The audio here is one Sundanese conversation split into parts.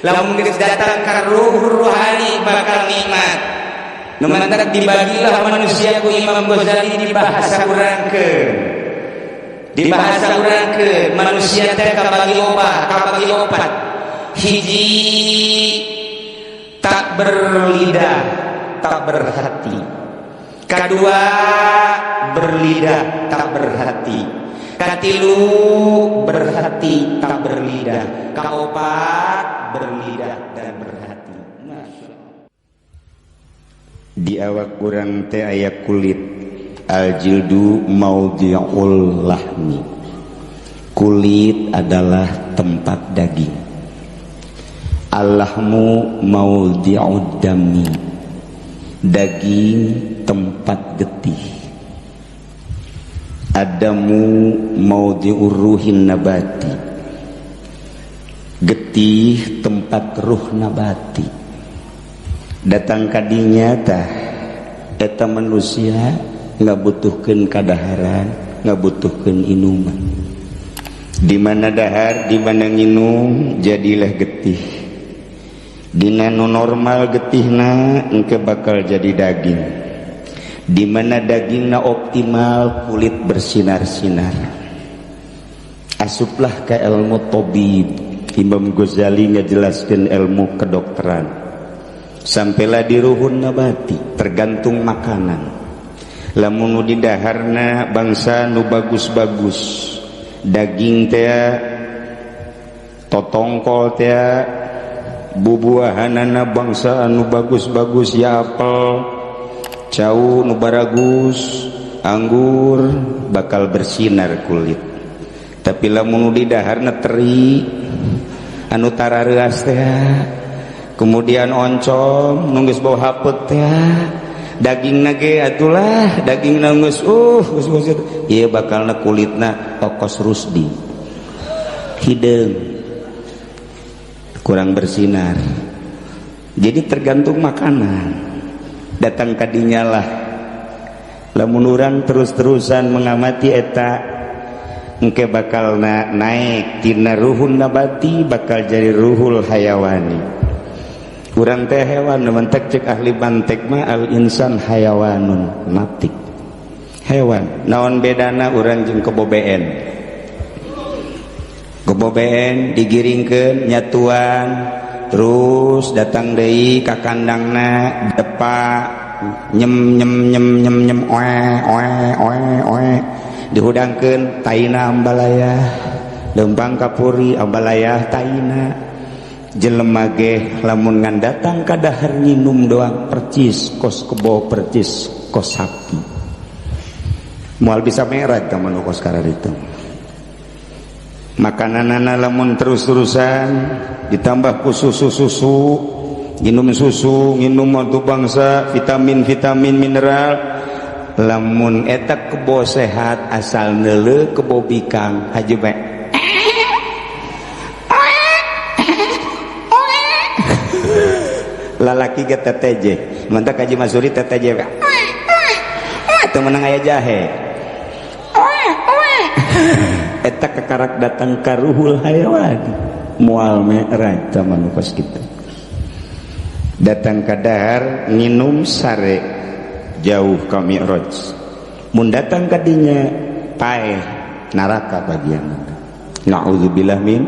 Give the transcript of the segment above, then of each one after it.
Lamun geus datang ka ruh ruhani bakal nikmat. Nu mantak dibagilah manusia ku Imam Ghazali di bahasa urangkeun. Di bahasa urangkeun manusia teh kabagi opat, kabagi opat. Hiji, tak berlidah, tak berhati. Kedua, berlidah tak berhati. Katilu, berhati tak berlidah. Kaopat, berlidah dan berhati. Di awak urang teh aya kulit, al-jildu maudhi'ul lahmi, kulit adalah tempat daging. Al-lahmu maudhi'ud dami, daging tempat getih. Ad-damu maudhi'ur ruhin nabati, getih tempat ruh nabati. Datang kadinya tah eta manusia ngabutuhkeun kadaharan, ngabutuhkeun inuman. Di mana dahar, di mana nginum, jadilah getih. Dina nu normal getihna engke bakal jadi daging. Di mana dagingna optimal, kulit bersinar-sinar. Asuplah ke ilmu tobib. Imam Ghazali ngajelaskeun ilmu kedokteran. Sampailah di ruhun nabati, tergantung makanan. Lamun nu didaharna bangsa nu bagus-bagus, daging teh, totongkol teh, bubuahanana bangsa anu bagus-bagus, ya apel, cau nu baragus, anggur, bakal bersinar kulit. Tapi lamun nu didaharna teri anu tarareas teh, kemudian oncom nu geus bau hapet teh, daging nage atulah daging geus geus geus ieu bakalna kulitna okos rusdi, hideung, kurang bersinar. Jadi tergantung makanan. Datang kadinya lah, lamun urang terus-terusan mengamati eta, engke bakal na naik tina ruhun nabati bakal jadi ruhul hayawani. Urang teh hewan, mentek cek ahli mantek mah al insan hayawanun natik, hewan. Naon bedana urang jeung kebo BN? Kebo BN digiringkeun nyatuan, terus datang deui ka kandangna, depa nyem nyem nyem nyem nyem, oe oe oe oe, dihudangkeun taina ambalaya, lempang kapuri ambalaya taina. Jelema ge lamun ngan datang ka dahar nginum doang, percis kos kebo, percis kos sapi, moal bisa merah ka manu kos itu. Makananana lamun terus-terusan ditambah ku susu-susu, minum susu, nginum waktu bangsa vitamin-vitamin, mineral, lamun eta kebo sehat, asal neuleu kebo bikang haji bae. Lalaki ge TTJ, mantak Haji Masuri TTJ teu meunang aya jahe. Eta kakarak datang ka ruhul hayawan, moal mi'raj manu kos kitu. Datang ka dahar nginum sare, jauh ka mi'raj. Mun datang ka dinya paeh, neraka bagian. Na'udzubillah min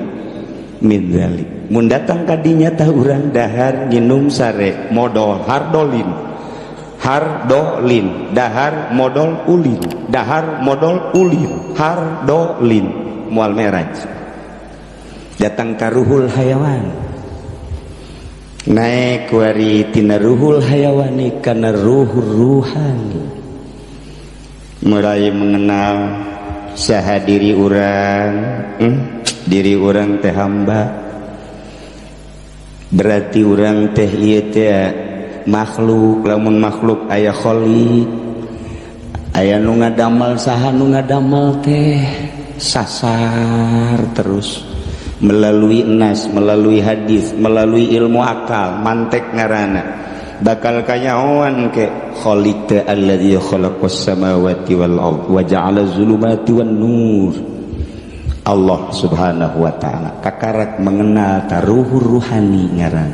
dzalik. Mun datang ka dinya tah urang dahar nginum sare, modal hardolin, hardolin, dahar modal ulin, dahar modal ulin, hardolin, moal mi'raj. Datang ka ruhul hayawan, naik wari tina ruhul hayawani kana ruhul ruhani, mulai mengenal saha diri urang. Diri urang teh hamba, berarti urang teh ieu teh makhluk. Lamun makhluk aya kholiq, aya nu ngadamel. Saha nu ngadamel teh? Sasar terus melalui nas, melalui hadis, melalui ilmu akal, mantek ngarana, bakal kanyahoan ke khaliq teh alladzi khalaqas samawati wal ard wa ja'ala zulumati wan nur. Allah Subhanahu wa ta'ala, kakarak mengenal taruhur ruhani ngaran.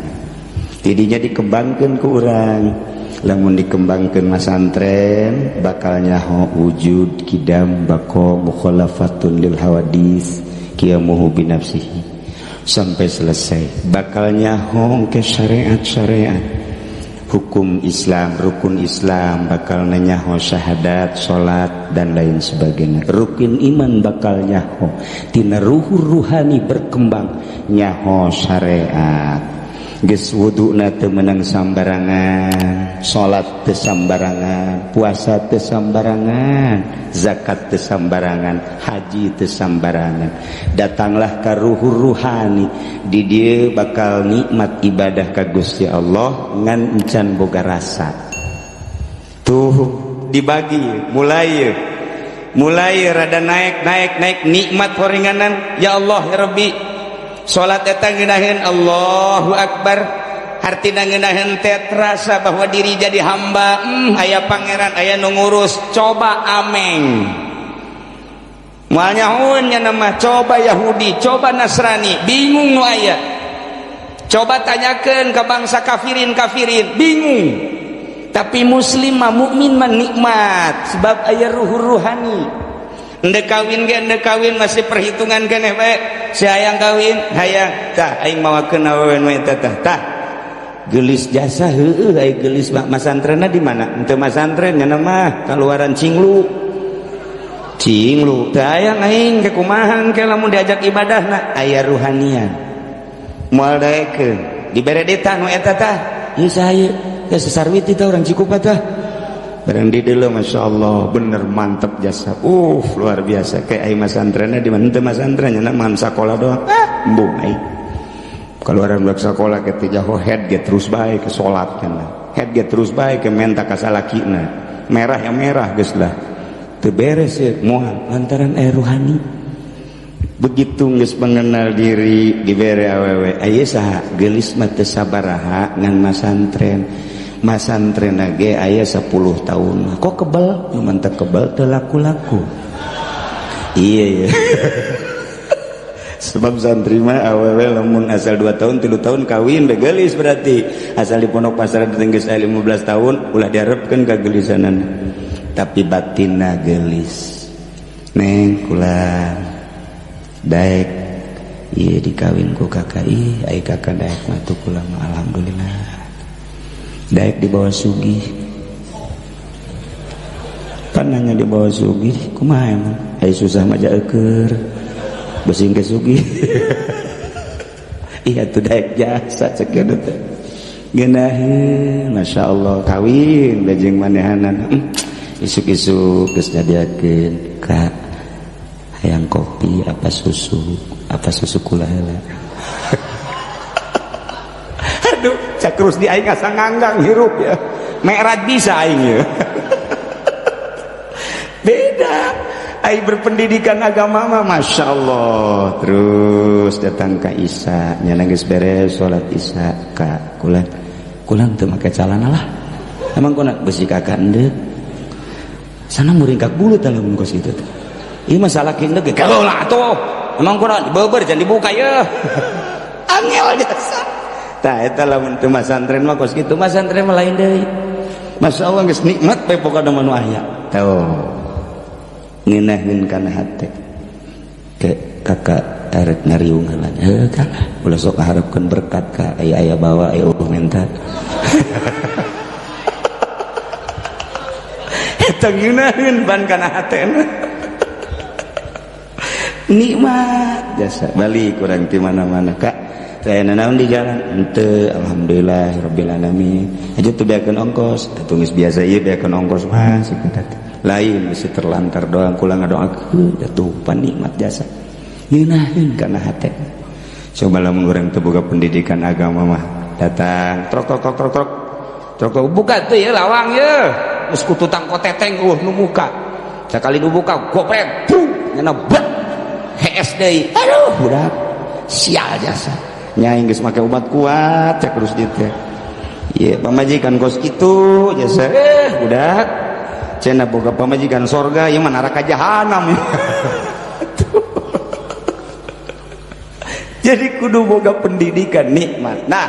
Tidinya dikembangkan ku urang. Lamun dikembangkan masantren bakal nyaho wujud, kidam, bako, mukhalafatun lil hawadis, qiyamuhu binafsihi sampai selesai. Bakal nyaho ke syariat-syariat hukum Islam, rukun Islam, bakal nyaho syahadat, salat, dan lain sebagainya. Rukun iman bakal nyaho. Tina ruhur ruhani berkembang nyaho syariat. Geus wuduna teu meunang sambarangan, salat teu sambarangan, puasa teu sambarangan, zakat teu sambarangan, haji teu sambarangan. Datanglah ka ruhur ruhani, di dieu bakal nikmat ibadah ka Gusti Allah ngan encan boga rasa. Tuh dibagi mulai mulai rada naik naik naik nikmat horinganan. Ya Allah, ya Rabbi, salat eta ngeunaheun, Allahu Akbar, hartina ngeunaheun teh terasa bahwa diri jadi hamba, aya pangeran, aya nu ngurus. Coba ameng moal nyahoeun nya mah. Coba Yahudi, coba Nasrani, bingung nu aya. Coba tanyakeun ke bangsa kafirin kafirin, bingung. Tapi muslim mah, mukmin mah nikmat sebab aya ruhur ruhani. Endek kawin ge, endek kawin masih perhitungan keneh bae. Si hayang kawin, hayang tah aing mawakeun awewe nu eta tah. Tah geulis jasa, heueuh, ai geulis mah. Masantrenna di mana? Henteu masantren nya mah, kaluaran cinglu cinglu. Teu hayang aing ke kumaha ke lamun diajak ibadahna aya ruhanian moal daekeun. Dibere tah nu eta tah, ieu saha ya, sesarwiti tah, urang Cikupa tah. Barang di dulu, masya Allah, bener mantep jasa, luar biasa. Kayak aing masantrenna di mana? Teu masantren nya mah, sekolah doang. Ah, embung aing keluaran budak sekolah ke jaho head ge terus bae ke salat kan, head ge terus bae ke menta ka salakina, merah ya merah, geus lah teu beres ya moal lantaran air ruhani. Begitu geus mengenal diri, dibere awewe aya saha geulis mah teu sabaraha ngan masantren. Masantren ge aya 10 tahun kok kebal, nu mantep kebal teu laku-laku. Iya ya, sebab santri mah awewe lamun asal 2 tahun, 3 tahun kawin be geulis. Berarti asal di pondok pasar geus 15 tahun ulah diharapkeun kagelisanan, tapi batinna geulis. Neng, kula daek ieu dikawin ku kakak. Ih, ai kakak daek mah tuh kula mah alhamdulillah daek dibawa sugih. Pan nanya dibawa sugih kumaha emang? Ai susah mah jaeukeun besing ke sugih. Iya tuh, daek jasa cek teh ngeunaheun. Masya Allah, kawin bejeng manehanan. Isuk-isuk geus nyadiakeun, "Kak, hayang kopi apa susu?" "Apa susu kula heula." Aduh, cak terus di aing asa nganggang hirup ya. Mi'raj bisa aing ya. Beda aing berpendidikan agama mah, masya Allah. Terus datang ke Isya nya, geus beres salat Isya, "Kak, kulan kulan teu make calana lah." "Emang kuna besi kakak endek sana muringkak bulu tah lamun kos kitu teh. Ieu masalah kindeg ge kalau lah atuh. Emang kuna beber jangan dibuka ya." Angel jasa. Tah eta lamun teu masantren mah kos kitu, masantren mah lain deui. Masya Allah, geus nikmat bae pokona mah nu aya. Tuh. Ngeunaheun kana hate. Ke kakak arek ngariung heula. Heuh kalah. Ulah sok ngaharepkeun berkat ka aya aya bawa aya eueuh menta. Eta ngeunaheun ban kana hatena. Nikmat jasa. Balik kurang di mana-mana, Kak. Saya nanaon di jalan ente? Alhamdulillah rabbil alamin aja tuh. Beakeun ongkos atuh, geus biasa ieu beakeun ongkos mah lain, bisi terlantar doang kula ngadoakeun. Atuh pan nikmat jasa, ngeunaheun kana hate. Coba lamun urang teu boga pendidikan agama mah, datang trok trok trok trok trok trok trok, buka tuh ya lawang ya, geus kutu tangko teteng nu muka. Sakali nu buka goprek brung nyana bet hees deui. Aduh, budak sial jasa nya, geus make obat kuat cek terus dit teh. Ieu pamajikan kos kitu jasa. Eh, budak cenah boga pamajikan sorga, ieu mah neraka jahanam. Jadi kudu boga pendidikan nikmat. Nah,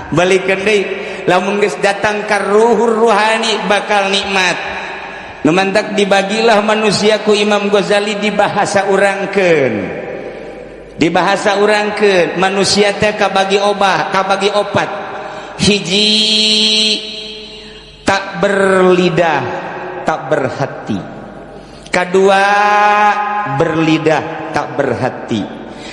balikan deui, lamun geus datang ka ruhur ruhani bakal nikmat. Nu mantak dibagilah manusia ku Imam Ghazali di bahasa urangkeun. Di bahasa urangkeun manusia teh kabagi obah, kabagi opat. Hiji, tak berlidah, tak berhati. Kedua, berlidah tak berhati.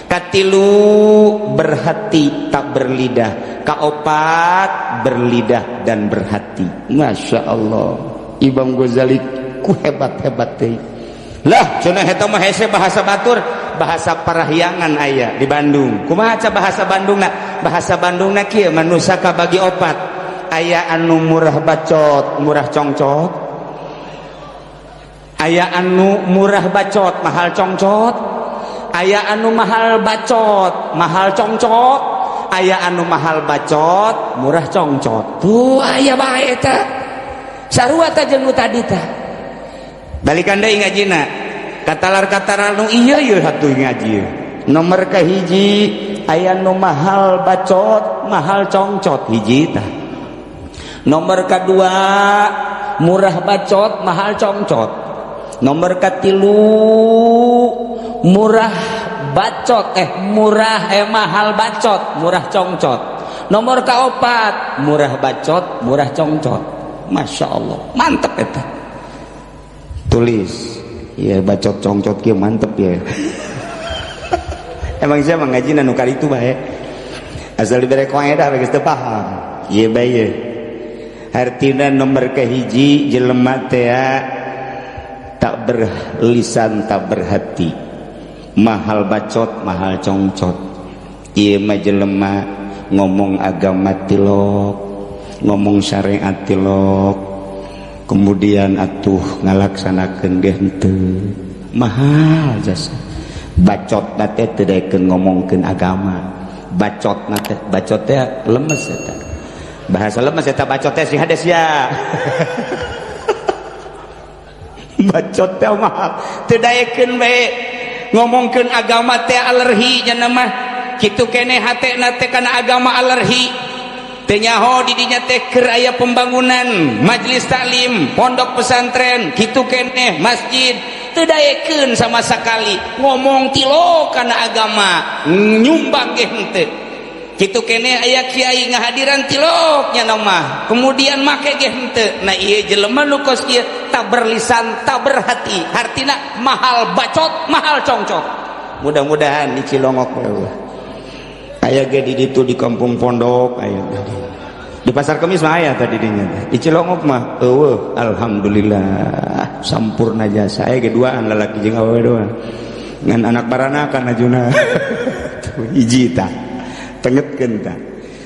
Katilu, berhati tak berlidah. Kaopat, berlidah dan berhati. Masya Allah, Imam Ghazali ku hebat-hebat teh lah. Cenah eta mah hese bahasa batur, bahasa Parahyangan aya di Bandung. Kumaha ca bahasa Bandungna? Bahasa Bandungna kieu: manusia kabagi opat, aya anu murah bacot murah congcot, aya anu murah bacot mahal congcot, aya anu mahal bacot mahal congcot, aya anu mahal bacot murah congcot. Tuh, aya bae eta, sarua teh jeung nu tadi tah. Balikan deui ngajina, katalar katalar nu iya ieu hatuh ngaji. Nomor kahiji, aya nu mahal bacot mahal congcot, hiji tah. Nomor kedua, murah bacot mahal congcot. Nomor katilu, murah bacot eh murah eh mahal bacot murah congcot. Nomor keopat, murah bacot murah congcot. Masya Allah, mantep eta. Tulis ya, bacot congcot kieu mantep ya. Emang saya ngaji nu itu bae, asal dibere kaedah geus teu paham ieu bae ye. Artina nomor kahiji, jelema teh tak berlisan tak berhati, mahal bacot mahal congcot. Ieu mah jelema ngomong agama tilok, ngomong syariat tilok, kemudian atuh ngalaksanakeun ge henteu, mahal jasa bacot teh, teu daekeun ngomongkeun agama. Bacot teh, bacot teh lemes eta, bahasa lemes eta bacot teh. Sing hades ya, bacot teh mahal, teu daekeun bae ngomongkeun agama teh, alergi nya mah. Kitu keneh hatena teh kana agama alergi, teu nyaho di dinya teh keur aya pembangunan majelis taklim, pondok pesantren, kitu keneh masjid, teu daekeun sama sekali. Ngomong tilo kana agama, nyumbang ge henteu. Kitu keneh aya kiai ngahadiran, tilok nya mah, kemudian make ge henteu. Nah, ieu jelema nu kos kieu tak berlisan tak berhati, hartina mahal bacot mahal congcot. Mudah-mudahan di Cilongok aya ge, di ditu di kampung pondok aya, di Pasar Kemis mah aya tadi dinya. Di Cilongok mah eueuh, alhamdulillah sampurna jasa. Aya ge duaan, lalaki jeung awewe doang, ngan anak baranakan ajuna. Hiji tah, tengetkeun tah,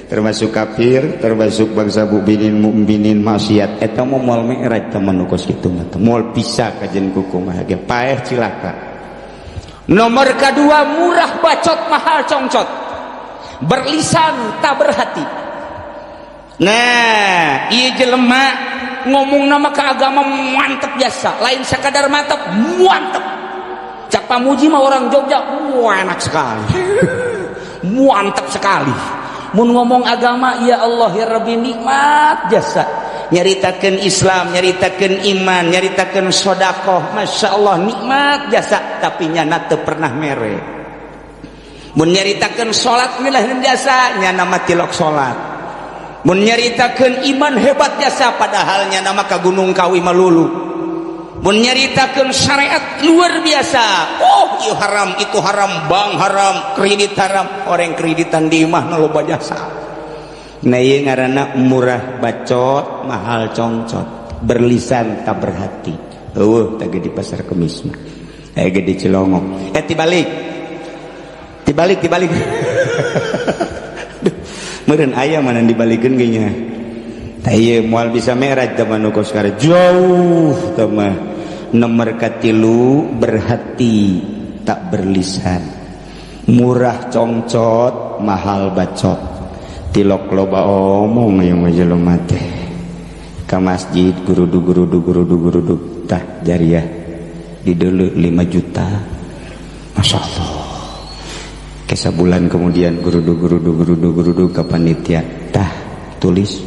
termasuk kafir, termasuk bangsa mukminin mukminin maksiat eta mah moal mi'raj teman. Nu kos kitu mah moal bisa kajen kumaha ge paeh, cilaka. Nomor kedua, murah bacot mahal congcot, berlisan tak berhati. Nah, ieu jelema ngomong nama ke agama mantep biasa, lain sekadar mantep, mantep. Cak pamuji mah orang Jogja, wah, enak sekali, mantap sekali. Mun ngomong agama, ya Allah ya Rabbi, nikmat jasa. Nyaritakeun Islam, nyaritakeun iman, nyaritakeun sodakoh, Masya Allah, nikmat jasa, tapi nyana teu pernah mere. Mun nyaritakeun salat milah jasa, nyana mah tilok salat. Mun nyaritakeun iman hebat jasa, padahal nyana mah ka Gunung Kawi malulu. Mun nyaritakeun syariat luar biasa, oh itu haram, itu haram, bank haram, kredit haram, orang kreditan di imah loba jasa. Nah, ieu ngaranna murah bacot mahal congcot, berlisan tak berhati. Eueuh teh di Pasar Kemis mah, aya ge di Cilongok. Eh, tibalik tibalik tibalik. Meureun aya mana dibalikeun ge nya. Tah, ieu moal bisa mi'raj teh nu kos jauh teh mah. Nomor katilu, berhati tak berlisan, murah congcot mahal bacot, tilok loba omong. Yang mah jelema teh ka masjid gurudug gurudug gurudug gurudug, tah jariah di dulu 5 juta. Masya Allah. Ke bulan kemudian gurudu gurudu gurudu gurudu ke panitia, tah, tulis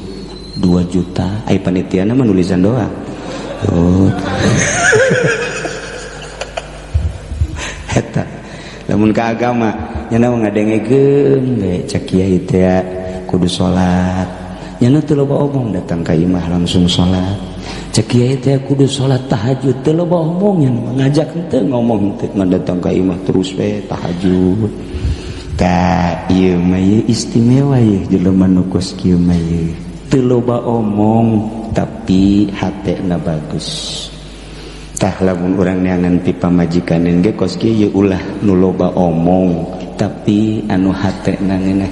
2 juta. Ai panitia nama nulisan doa. Oh, eta lamun ke agama nyana ngadengekeun we, cek kiai teh kudu salat. Nyana teu loba omong, datang ka imah langsung salat. Cek kiai teh kudu salat tahajud, teu loba omong nyana, ngajak henteu, ngomong henteu, ngan datang ka imah terus we tahajud. Tah, ieu mah istimewa ieu jelema nu kos kieu mah, ieu teu loba omong tapi hatena bagus. Tah, lamun urang neangan ti pamajikan ge kos kieu ye, ulah nu loba omong tapi anu hatena ngeunah.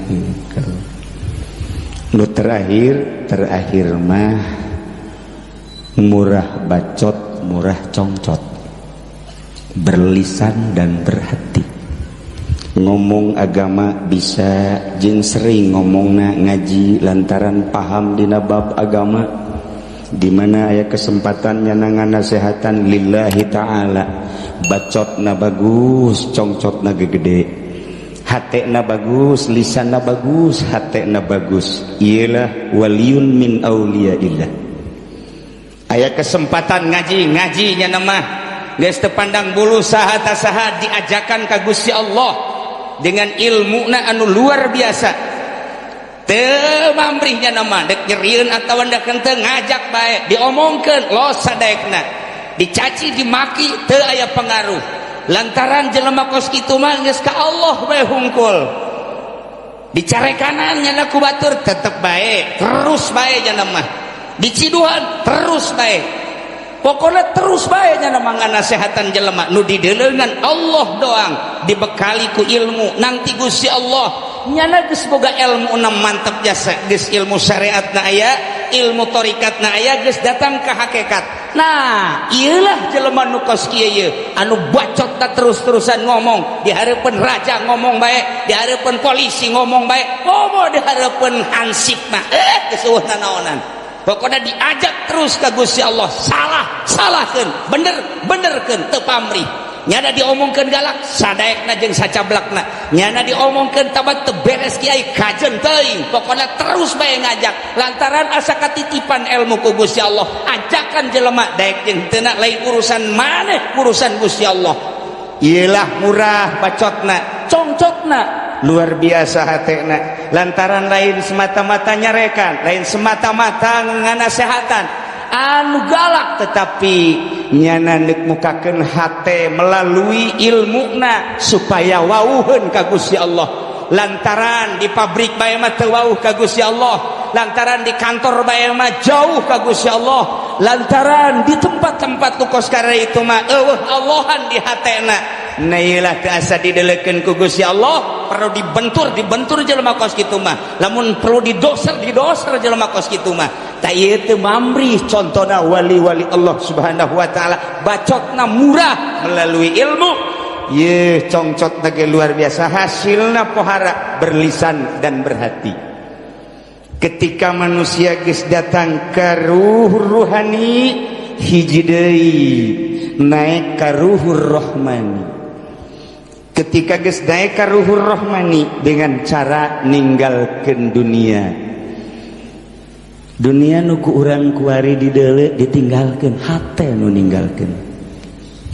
Nu terakhir, terakhir mah murah bacot, murah congcot, berlisan dan berhati. Ngomong agama bisa jeung sering ngomongna ngaji lantaran paham dina bab agama. Di mana aya kesempatan nyanangan nasehatan lillahi ta'ala, bacotna bagus, congcotna gede, hatena bagus, lisanna bagus, hatena bagus, ialah waliyun min auliyaillah. Aya kesempatan ngaji, ngaji nya mah geus teu pandang bulu saha ta saha, diajakan ka Gusti Allah dengan ilmuna anu luar biasa. Teu mamrihnya nama dek nyerieun atawa dek henteu, ngajak bae, diomongkeun los sadaekna, dicaci dimaki teu aya pengaruh, lantaran jelema kos kitu mah geus ka Allah bae hungkul. Dicarekanan nyana ku batur tetep bae, terus bae nya mah, diciduhan terus bae, pokoknya terus bae nya mah nganasehatan jelema nu dideuleungan Allah doang, dibekali ku ilmu nanti Gusti Allah. Nyana geus boga ilmu na mantep jasa, geus ilmu syariat na aya, ilmu torikat na aya, geus datang ke hakikat. Nah, iyalah jelema nu kos kieu ye, anu bacot terus-terusan ngomong di hareupeun raja ngomong bae, di hareupeun polisi ngomong bae, komo di hareupeun hansip mah geus eueuh nanaonan. Pokoknya diajak terus ke Gusti Allah, salah salahkeun, bener benerkeun, teu pamrih. Nyana diomongkeun galak sadaekna jeung sacablakna, nyana diomongkeun tabat teu beres kiai kajen teuing, pokoknya terus bae ngajak lantaran asa katitipan ilmu ku Gusti Allah. Ajakan jelema daek jeung teu lain urusan maneh, urusan Gusti Allah. Iyalah murah bacotna, congcotna luar biasa hatena, lantaran lain semata-mata nyarekan, lain semata-mata nganasehatan anu galak, tetapi nyana nek mukakeun hate melalui ilmuna supaya wauheun ka Gusti Allah. Lantaran di pabrik bae mah teu wauh ka Gusti Allah, lantaran di kantor bae mah jauh ka Gusti Allah, lantaran di tempat-tempat nu kos itu mah eueuh Allahan di hatena. Nah, iyalah teu asa didelekeun ku Gusti Allah. Perlu dibentur, dibentur jelema kos kitu mah. Lamun perlu didoser, didoser jelema kos kitu mah. Tak ieu teu mamrih, contohna wali-wali Allah Subhanahu wa taala, bacotna murah melalui ilmu ye, congcot ge luar biasa, hasilna pohara, berlisan dan berhati. Ketika manusia geus datang ke ruh ruhani, hiji deui naik ka ruhur rohmani. Ketika geus naik ka ruhur rohmani dengan cara ninggalkeun dunia, dunia nu ku urang kuari dideule ditinggalkeun, hate nu ninggalkeun.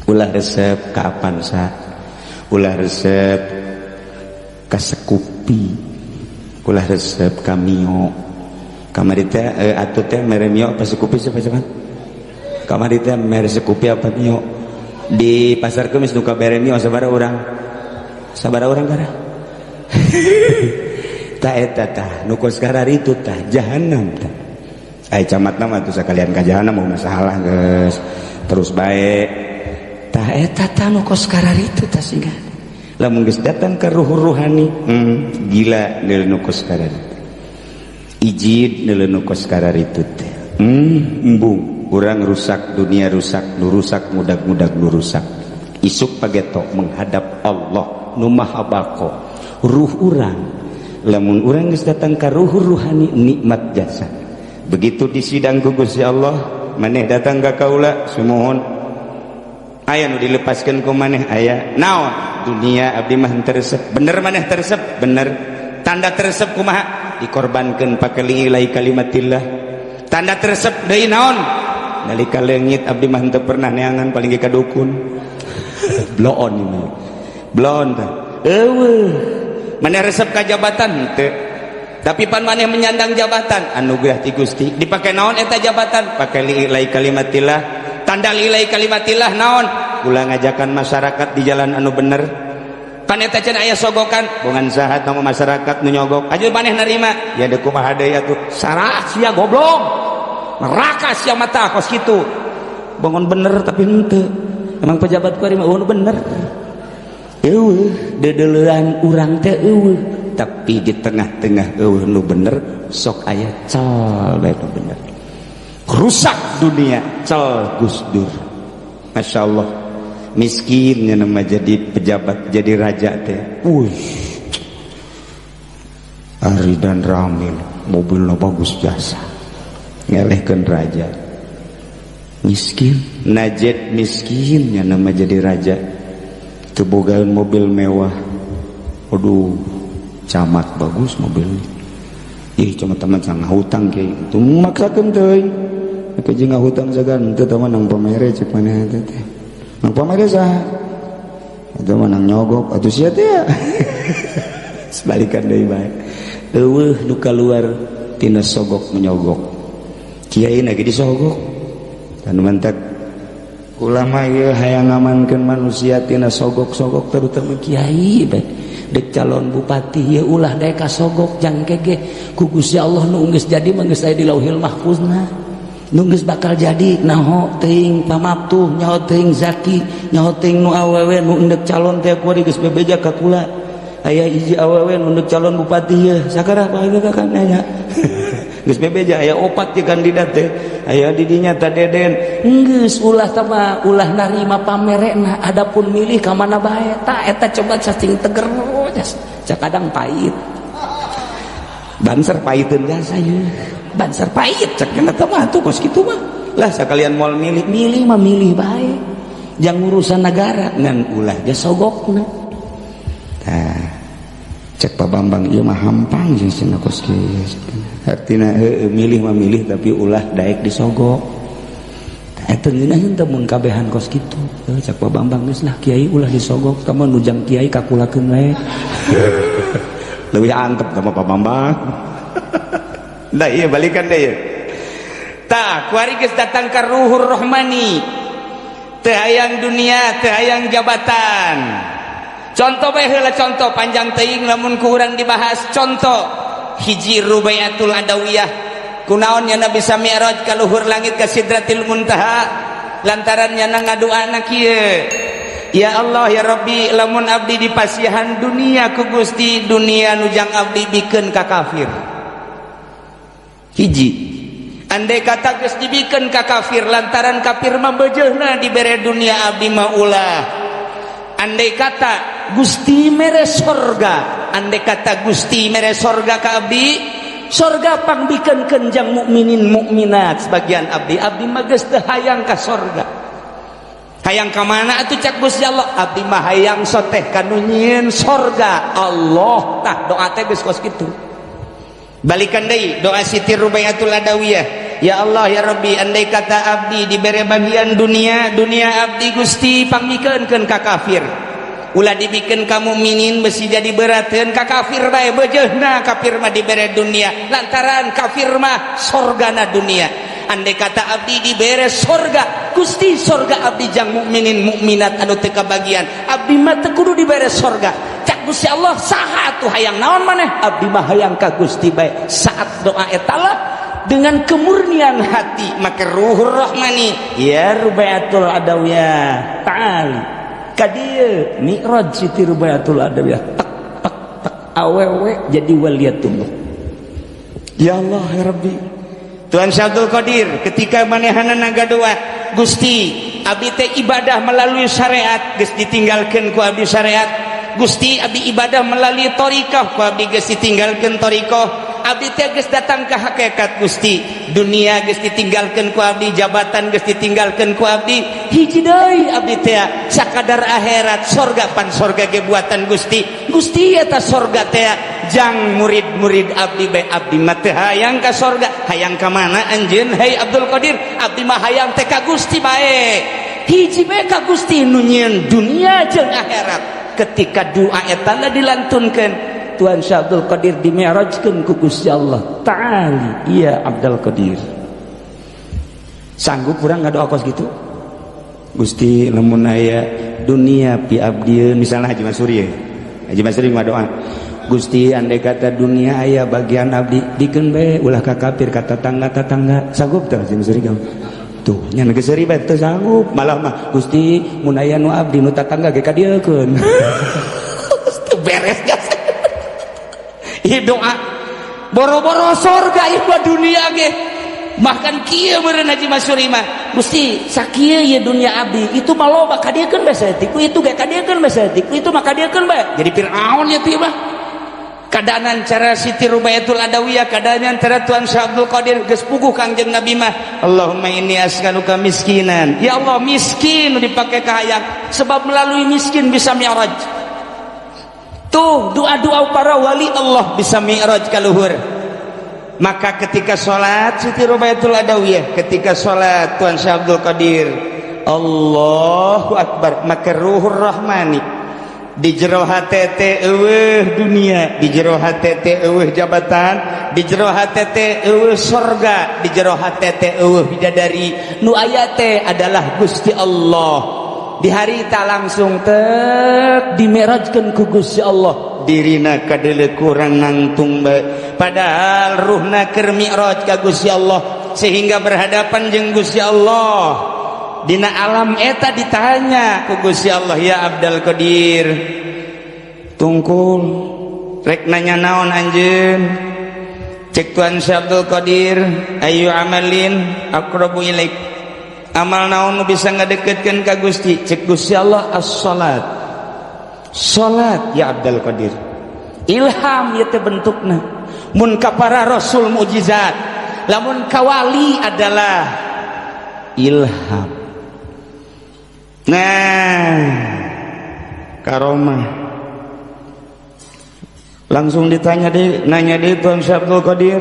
Ulah resep ka Avanza, ulah resep ka Scoopy, ulah resep ka Mio. Kamari teh atuh teh mere Mio apa Scoopy? Siapa siapa kamari teh mere Scoopy apa Mio? Di pasar kemis nu kabere Mio sabaraha urang, sabaraha urang kara ta eta. Tah, nu kos itu tah jahanam tah. Ai camat nama tuh sekalian ka jahanam mau masalah, geus terus bae. Tah, eta tah nu kos itu tah singkat. Lamun geus datang ke ruh ruhani, gila nu kos itu, ijid nu kos itu teh. Embung urang rusak, dunia rusak, nu rusak mudag-mudag nu rusak. Isuk pageto menghadap Allah nu maha bako. Ruh urang, lamun urang geus datang ka ruh ruhani, nikmat jasa. Begitu di sidang ku Gusti Allah, maneh datang ka kaula sumuhun. Aya nu dilepaskeun ku maneh, aya naon? Dunia abdi mah teu resep. Bener maneh teu resep? Bener. Tanda teu resep kumaha? Dikorbankeun pake li'ilai kalimatillah. Tanda teu resep deui naon? Nalika leungit abdi mah teu pernah neangan, paling ge ka dukun. Bloon ini, bloon tah. Eueuh, maneh resep ka jabatan teu? Tapi pan maneh menyandang jabatan anugerah ti Gusti. Dipake naon eta jabatan? Pake li'ilai kalimatillah. Tanda li'ilai kalimatillah naon? Ulah ngajakan masyarakat di jalan anu bener. Pan eta cenah aya sogokan, bongan saha nama masyarakat nu nyogok aja maneh narima ya? Deuk kumaha deui atuh? Sarah sia, goblok, neraka sia mata kos kitu. Bongon bener tapi henteu. Emang pejabat ku ari mah eueuh bener. Eueuh dedeleuan urang teh eueuh, tapi di tengah-tengah eueuh nu bener sok aya cal bae nu bener. Rusak dunia cal Gus Dur. Masya Allah, miskinnya nama jadi pejabat, jadi raja teh. Wih, Ari Danramil mobilnya bagus, jasa ngelehkeun raja miskin. Najet miskinnya nama jadi raja teu bogaeun mobil mewah. Aduh, camat bagus mobilnya. Ih, cuma teman sangat hutang kayak itu maksakeun teuing. Ke jeung hutang sagan teu teman nang pamere. Cek maneh teh nang pamere saha? Eta mah nang nyogok atuh sia teh. Sebalikan deui bae. Eueuh nu kaluar tina sogok menyogok. Kiai lagi disogok dan mantak ulama ieu hayang ngamankeun manusia tina sogok-sogok, terutama kiai bae dek calon bupati ya ulah daek kasogok. Jangke ge ku Gusti Allah nu geus jadi mah geus aya di Lauhil Mahfuzna. Nu geus bakal jadi naho teuing pamaptuh, nyaho teuing zaki, nyaho teuing nu awewe nu endek calon teh. Kuari geus bebeja ka kula, aya hiji awewe nu endek calon bupati ye sakara kan nanya geus bebeja aya opat di kandidat teh aya di dinya ta Deden. Geus ulah tama ulah narima pamerena. Adapun milih ka mana bae ta eta coba cacing teger jas kadang pahit Banser pahiteun jasa ye Banser pahit cek eta mah tuh kos kitu mah lah. Sekalian moal milih, milih mah milih bae jang urusan negara, ngan ulah ge sogokna. Tah, cek Pak Bambang ieu mah hampang jeung cenah kos kieu. Artina heueuh, milih mah milih tapi ulah daek disogok. Eta ngeunaheun teh mun kabehan kos kitu. Heuh, cek Pak Bambang geus lah kiai ulah disogok, tah mah nujang kiai kakulakeun wae. Leuwih antep sama Pak Bambang. Nah, iya balikan deh ya. Tah, kuari geus datang ka ruhur rohmani. Teu hayang dunia, teu hayang jabatan. Contoh bae heula, contoh panjang teuing lamun ku urang dibahas. Contoh hiji, Rubaiatul Adawiyah. Kunaon nya bisa mi'raj ka luhur langit, ka Sidratil Muntaha? Lantaran nya ngadoana kieu, "Ya Allah, ya Rabbi, lamun abdi dipasihan dunia ku Gusti, dunia nujang abdi bikeun ka kafir." Hiji, andai kata geus dibikeun ka kafir, lantaran kafir mah beujeuna dibere dunia, abdi mah ulah. Andai kata Gusti mere sorga, andai kata Gusti mere sorga ka abdi, sorga pangbikeun jang mukminin mukminat sebagian abdi, abdi mah geus teu hayang ka sorga. Hayang ka mana atuh? Cak Gusti Allah, abdi mah hayang soteh kanu nyieun sorga, Allah. Tah, doa teh geus kos kitu. Balikan deui doa Siti Rubaiatul Adawiyah, "Ya Allah, ya Rabbi, andai kata abdi dibere bagian dunia, dunia abdi Gusti pangmikeunkeun ka kafir, ulah dibikeun ka mukminin, besi jadi berateun. Ka kafir bae, beujeuna kafir mah dibere dunia, lantaran kafir mah sorgana dunia. Andai kata abdi dibere sorga Gusti, sorga abdi jang mukminin mukminat anu teu kabagian, abdi mah teu kudu dibere sorga." Cak Gusti Allah, saha atuh, hayang naon maneh? Abdi mah hayang ka Gusti bae. Saat doa eta lah dengan kemurnian hati, maka ruhur rahmani, ya Rubaiatul Adawiyah, ta'ali kadieu. Mi'raj Siti Rubaiatul Adawiyah, tek tek tek, awewe jadi waliyatullah. Ya Allah, ya Rabbi. Tuhan Syabdul Qadir ketika manehana ngadoa, "Gusti, abdi teh ibadah melalui syariat geus ditinggalkeun ku abdi syariat. Gusti, abdi ibadah melalui thariqah ku abdi geus ditinggalkeun thariqah. Abdi teh geus datang ka hakikat Gusti, dunia geus ditinggalkeun ku abdi, jabatan geus ditinggalkeun ku abdi, hiji deui abdi teh sakadar akhirat, sorga pan sorga ge buatan Gusti. Gusti, eta sorga teh jang murid-murid abdi bae, abdi mah teu hayang ka sorga. Hayang ka mana anjeun, hei Abdul Qadir? Abdi mah hayang teh ka Gusti bae, hiji bae ka Gusti nu nyieun dunia jeung akhirat. Ketika doa eta dilantunkeun, Tuhan Syekh Abdul Qadir dimi'rajkeun ku Gusti Allah Ta'ala. Iya, Abdul Qadir, sanggup urang ngadoa kos gitu? Gusti, lamun aya dunia pi abdieun, misalnya Haji Masuri ya. Haji Masuri ngadoa, "Gusti, andai kata dunia aya bagian abdi, dikeun bae, ulah ka kafir, ka tetangga-tetangga." Sanggup teh Haji Masuri kamu? Tuh nya geus ribet, teu sanggup. Malah mah, "Gusti, mun aya nu abdi nu tatangga ge kadieukeun." Teu beres gas. Ieu doa boro-boro sorga, ieu mah dunia ge. Bahkan kieu meureun Haji Masuri mah, "Gusti, sakieu ieu dunia abdi, itu mah loba, kadieukeun bae saeutik, ku itu ge kadieukeun bae saeutik, ku itu mah kadieukeun bae." Jadi Firaun ya tuh mah. Keadaan cara Siti Rubaiatul Adawiyah, keadaan cara Tuan Syekh Abdul Qadir, geus puguh Kangjeng Nabi mah, "Allahumma inni as'aluka miskinan." Ya Allah, miskin dipakai kahayang, sebab melalui miskin bisa mi'raj. Tuh doa-doa para wali Allah bisa mi'raj ka luhur. Maka ketika sholat Siti Rubaiatul Adawiyah, ketika sholat Tuan Syekh Abdul Qadir, Allahu Akbar, maka ruhur rahmani di jero hate teh eueuh dunia, di jero hate teh eueuh jabatan, di jero hate teh eueuh sorga, di jero hate teh eueuh bidadari, nu aya teh adalah Gusti Allah. Di hari tak langsung tek dimi'rajkeun ku Gusti Allah, dirina kadeuleu kurang nangtung bae, padahal ruhna keur mi'raj ka Gusti Allah, sehingga berhadapan jeung Gusti Allah. Dina alam eta ditanya ku Gusti Allah, "Ya Abdul Qadir, tungkul rek nanya naon anjeun?" Cek Tuan Syekh Abdul Qadir, "Ayu amalin aqrabu ilaik?" Amal naon nu bisa ngadeketkeun ka Gusti? Cek Gusti Allah, "As-salat." Salat ya Abdul Qadir. Ilham ieu teh bentukna. Mun ka para rasul mukjizat, lamun ka wali adalah ilham. Nah, karomah langsung ditanya deh, nanya deh Tuan Syekh Abdul Qadir,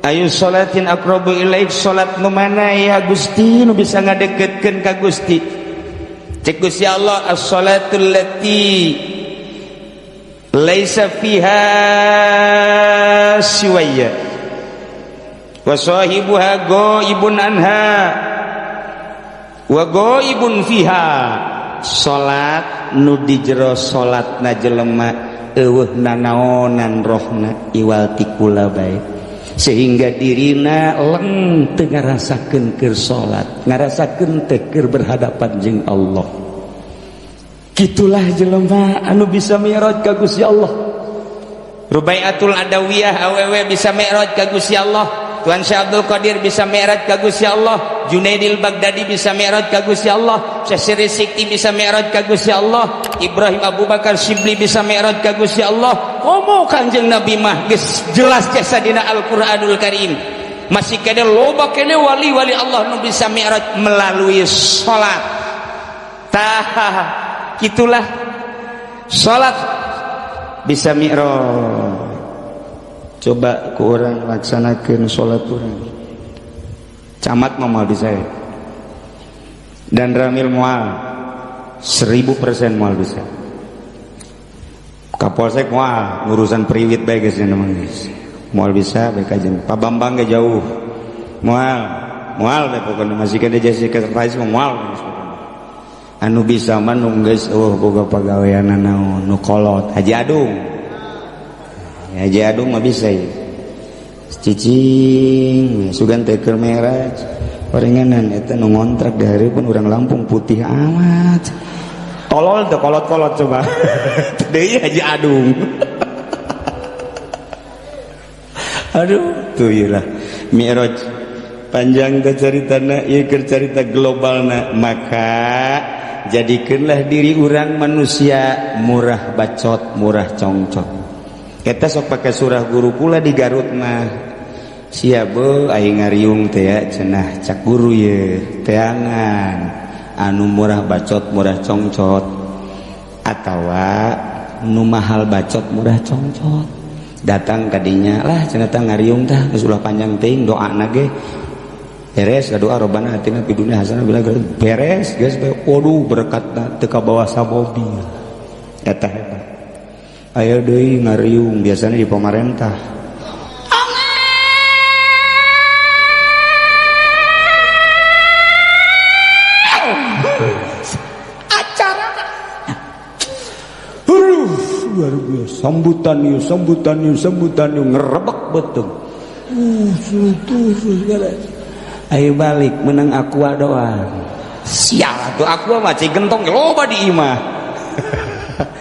"Ayu salatin aqrabu ilaik?" Salat nu mana ya Gusti nu bisa ngadeketkeun ka Gusti? Cek Gusti Allah, "As-salatul lati laisa fiha siwaya wa sahibuha ghaibun anha wa ghaibun fiha." Salat nu di jero salatna jelema eueuh nanaonan rohna iwal ti kula bae, sehingga dirina leng teu ngarasakeun keur salat, ngarasakeun teh keur berhadapan jeung Allah. Gitulah jelema anu bisa mi'raj ka Gusti Allah. Rubaiatul Adawiyah awewe bisa mi'raj ka Gusti Allah, Tuan Syekh Abdul Qadir bisa mi'raj ka Gusti Allah, Junaidil Baghdadi bisa mi'raj ka Gusti Allah, Syekh Sirri Sikti bisa mi'raj ka Gusti Allah, Ibrahim Abu Bakar Sibli bisa mi'raj ka Gusti Allah. Komo Kanjeng Nabi mah geus jelas jasa dina Al-Qur'anul Karim. Masih kene loba kene wali-wali Allah nu bisa mi'raj melalui salat. Tah, gitulah salat bisa mi'raj. Coba ku urang laksanakan sholat urang. Camat mah moal bisa ya, dan Ramil moal, 1000% moal bisa. Kapolsek moal, urusan priwit bae geus nya geus moal bisa bae. Kajen Pak Bambang ge jauh, moal, moal bae pokokna. Masih kena jadi sekretaris mah moal. Anu bisa mah nu geus eueuh boga pagawean naon, nu kolot, Haji Adung. Haji Adung mah bisa ya, cicing sugan teh keur mi'raj orenganan. Eta nu ngontrak dari pun orang Lampung, putih amat, tolol teh, kolot-kolot. Coba deui Haji Adung. Aduh, tuh iyalah mi'raj panjang teh caritana ieu, keur carita globalna. Maka jadikeunlah diri urang manusia murah bacot, murah congcot. Eta sok pakai surah guru kula di Garut mah. Sia beuh aing ngariung teh ya cenah cak guru ye teangan anu murah bacot murah congcot atawa nu mahal bacot murah congcot. Datang kadinya lah cenah tah ngariung tah geus ulah panjang teuing doana ge beres doa robbana atina fid dunya hasanah bila beres geus waduh berkatna teu kabawa samobil. Eta hebat. Ayo deui ngariung biasanya di pemerintah. Acara luar biasa sambutan yuk sambutan yuk sambutan yuk ngerebek betul. Ayo balik menang aqua doang. Sial tuh aqua mah cai gentong loba di imah.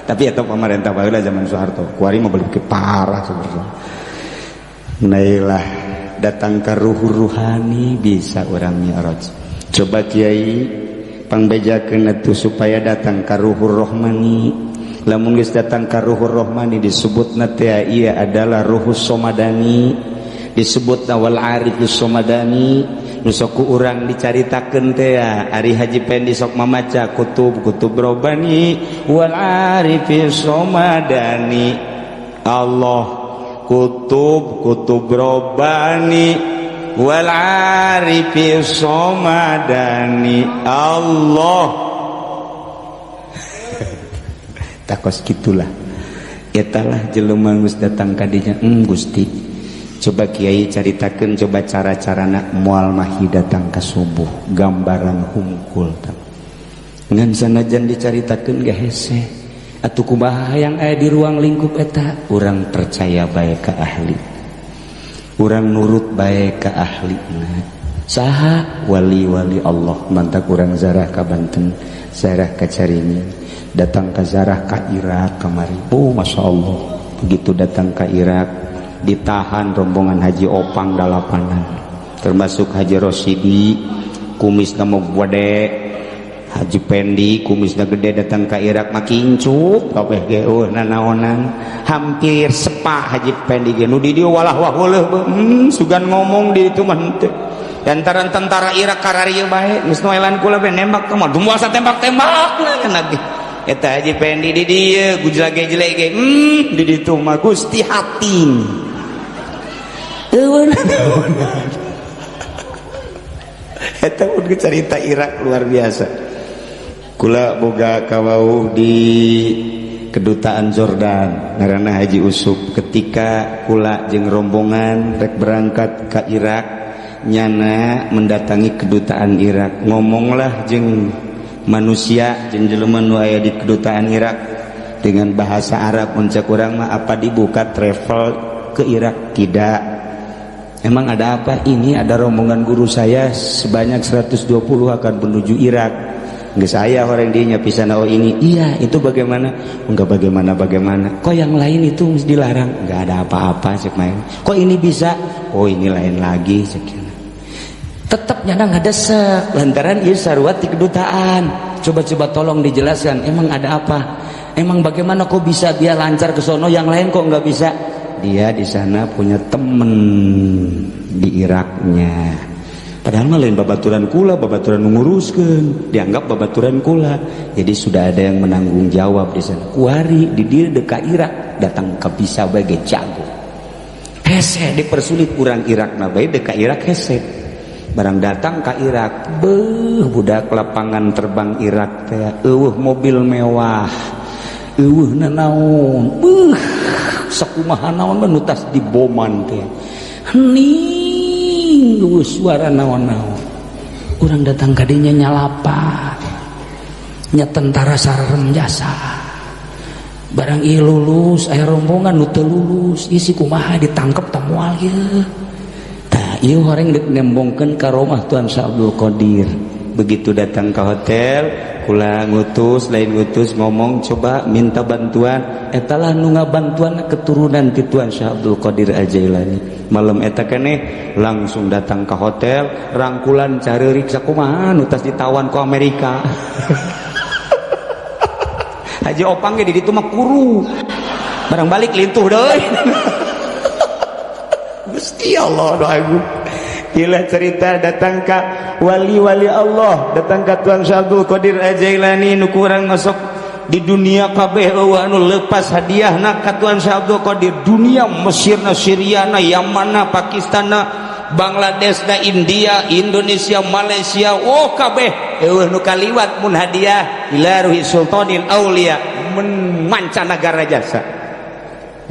Tapi eta pemerintah baheula zaman Soeharto kuari mah balik parah sebenarnya. Nailah datang ke ruh ruhani bisa orang mi'raj. Coba kiai pangbejakeun atuh supaya datang ka ruhur rohmani. Lamun geus datang ka ruhur rohmani disebutna teh ieu adalah ruhus somadani, disebutna wal arifus somadani. Nu sok ku urang dicaritakeun teh ari Haji Pendi sok mamaca kutub-kutub robani wal arifis somadani. Allah kutub-kutub robani wal arifis somadani. Allah takos gitulah. Etalah jelema geus datang ka dinya Gusti. Coba kiai caritakeun coba cara-carana moal mahi datang ka subuh gambaran hungkul tah. Ngan sanajan dicaritakeun ge hese. Atuh kumaha hayang aya di ruang lingkup eta? Urang percaya bae ka ahli. Urang nurut bae ka ahli. Saha wali-wali Allah mantak urang zarah ka Banten, zarah ka Caringin, datang ka zarah ka Irak kamari. Oh Masya Allah, begitu datang ka Irak ditahan rombongan Haji Opang dalapanan, termasuk Haji Rosidi kumisna mau gede, Haji Pendi kumisna gede datang ka Irak makincup kabeh ge eueuh nanaonan hampir sepa Haji Pendi ge nu di dieu walah wah weuleuh sugan ngomong di itu mah henteu. Lantaran tentara Irak kararieu bae geus noelan kula be nembak teh mah dumosa tembak-tembak lah ge. Eta Haji Pendi di dieu gujlage-jelek ge di ditu mah Gusti Hatim. Eta pun cerita Irak luar biasa. Kula boga kawauh di kedutaan Jordan ngaranna Haji Usup. Ketika kula jeung rombongan rek berangkat ka Irak, nyana mendatangi kedutaan Irak, ngomonglah jeung manusia jeung jelema nu aya di kedutaan Irak dengan bahasa Arab. Mun cek urang mah apa dibuka travel ke Irak? Tidak. Emang ada apa? Ini ada rombongan guru saya sebanyak 120 akan menuju Irak. Nggak saya orang dinya pisan oh ini. Iya, itu bagaimana? Enggak bagaimana bagaimana. Kok yang lain itu mesti dilarang? Enggak ada apa-apa cek main. Kok ini bisa? Oh, ini lain lagi cek. Tetap nyana ngadesek lantaran ieu sarua ti kedutaan. Coba-coba tolong dijelaskan, emang ada apa? Emang bagaimana kok bisa dia lancar ke sono, yang lain kok nggak bisa? Dia di sana punya temen di Iraknya. Padahal mah lain babaturan kula, babaturan menguruskan, dianggap babaturan kula. Jadi sudah ada yang menanggung jawab di sana. Kuari di dieu deka Irak datang ke bisa bae jago. Hese dipersulit urang Irak na bae deka Irak hese. Barang datang ke Irak, beuh budak lapangan terbang Irak teh eueuh mobil mewah. Eueuh nanaon, beuh sakumaha naon mah nu tas diboman teh. Hening eueuh suara naon-naon. Urang datang ka dinya nyalapa. Nya tentara sarem jasa. Barang ieu lulus aya rombongan nu teu lulus, ieu si kumaha ditangkep tah moal ieu. Tah ieu horeng deuk nembongkeun ka rumah Tuan Syekh Abdul Qadir. Begitu datang ke hotel, kula ngutus, lain ngutus ngomong coba minta bantuan. Etalah nu ngabantuan keturunan ti Tuan Syekh Abdul Qadir Al-Jailani. Malam eta keneh langsung datang ke hotel, rangkulan careurik sakumaha nu tas ditawan ku Amerika. Haji Opang ge di ditu mah kuru. Barang balik lintuh deui. Gusti Allah doa. Gila cerita datang ke wali-wali Allah, datang ke Tuan Syekh Abdul Qadir Al-Jailani, nu kurang masuk di dunia kabeh euweuh anu lepas hadiahna ka Tuan Syekh Abdul Qadir. Dunia Mesirna, Syriana, Yamanna, Pakistana, Bangladesh na, India, Indonesia, Malaysia, oh kabeh euweuh nu kaliwat mun hadiah ila ruhi sultanil aulia mun mancanagara jasa.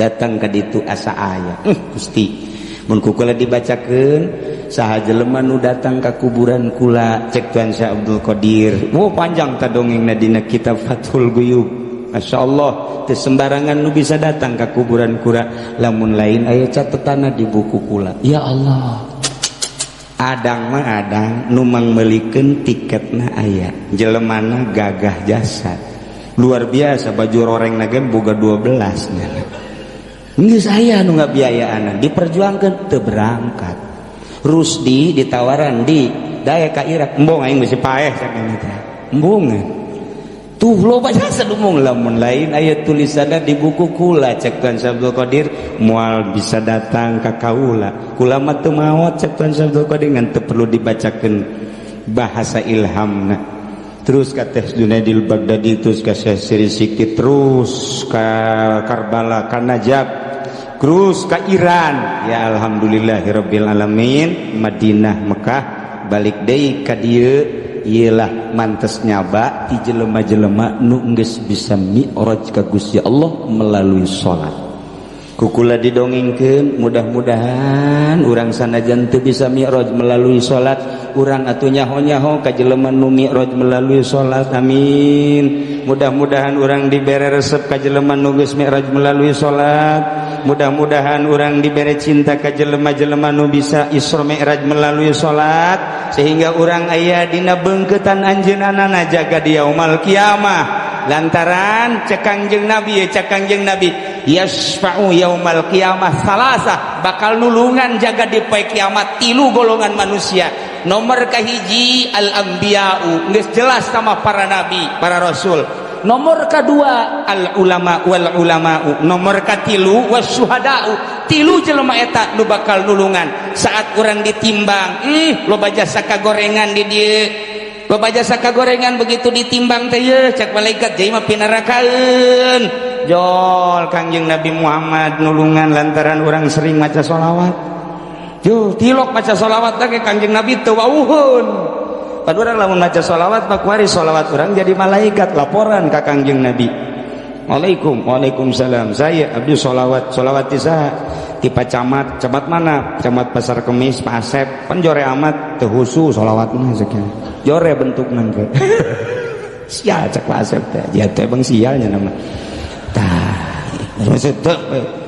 Datang ka ditu asa aya, Gusti, mun ku kula dibacakeun saha jelema nu datang ka kuburan kula, cek Tuan Syekh Abdul Qadir. Oh, panjang ta dongengna dina kitab Fathul Guyub. Masya Allah, teu sembarangan nu bisa datang ka kuburan kula lamun lain aya catetana di buku kula. Ya Allah, adang mah adang nu mangmeulikeun tiketna aya jelemana gagah jasa luar biasa, baju roreng ge boga 12 nyana. Geus aya nu ngabiayaan, diperjuangkeun teu berangkat. Rusdi ditawaran di daya ka Irak, embung aing bisi paeh cak ini teh, embung tuh loba jasa dumung. Lamun lain aya tulisanna di buku kula, cek Tuan Syekh Abdul Qadir, moal bisa datang ka kaula, kula mah teu maot, cek Tuan Syekh Abdul Qadir. Ngan teu perlu dibacakeun bahasa ilhamna. Terus ka Teh Junaidil Baghdadi, terus ka Syekh Siri Sikit, terus ka Karbala, ka Najaf, terus ka Iran. Ya alhamdulillahirabbil alamin, Madinah, Mekah, balik deui ka dieu. Iyalah mantes nyaba ti jelema-jelema nu geus bisa mi'raj ka Gusti Allah melalui salat. Ku kula didongengkeun, mudah-mudahan urang sanajan teu bisa mi'raj melalui salat, urang atuh nyaho-nyaho ka jelema nu mi'raj melalui salat. Amin. Mudah-mudahan urang dibere resep ka jelema nu geus mi'raj melalui salat. Mudah-mudahan urang dibere cinta ka jelema-jelema nu bisa Isra Mi'raj melalui salat, sehingga urang aya dina beungkeutan anjeunna jaga di yaumal kiamah. Lantaran cek Kangjeng Nabi, ya cek Kangjeng Nabi, yasfa'u yaumal kiamah salasa, bakal nulungan jaga di poe kiamat tilu golongan manusia. Nomor kahiji al anbiya'u, geus jelas sama para nabi, para rasul. Nomor kedua al ulama wal ulama'u, nomor katilu wasyuhada'u. Tilu jelema eta nu bakal nulungan saat urang ditimbang. Loba jasa kagorengan di dieu, loba jasa kagorengan, begitu ditimbang teh ye cek malaikat jadi mah pinarakaeun. Jol Kangjeng Nabi Muhammad nulungan lantaran orang sering maca sholawat. Yo tilok maca sholawat teh Kangjeng Nabi teu wauhun. Pan urang lamun maca sholawat pak kuari sholawat urang jadi malaikat laporan ka Kangjeng Nabi. Waalaikum, waalaikumsalam. Saya abdi sholawat, sholawat ti saha? Ti Pak Camat. Camat mana? Camat Pasar Kemis, Pak Asep. Pan jore amat teu husu sholawatna sekian. Jore bentukna ke. Sial cek Pak Asep teh. Ya teh bang sialnya nama. Tah, maksud teh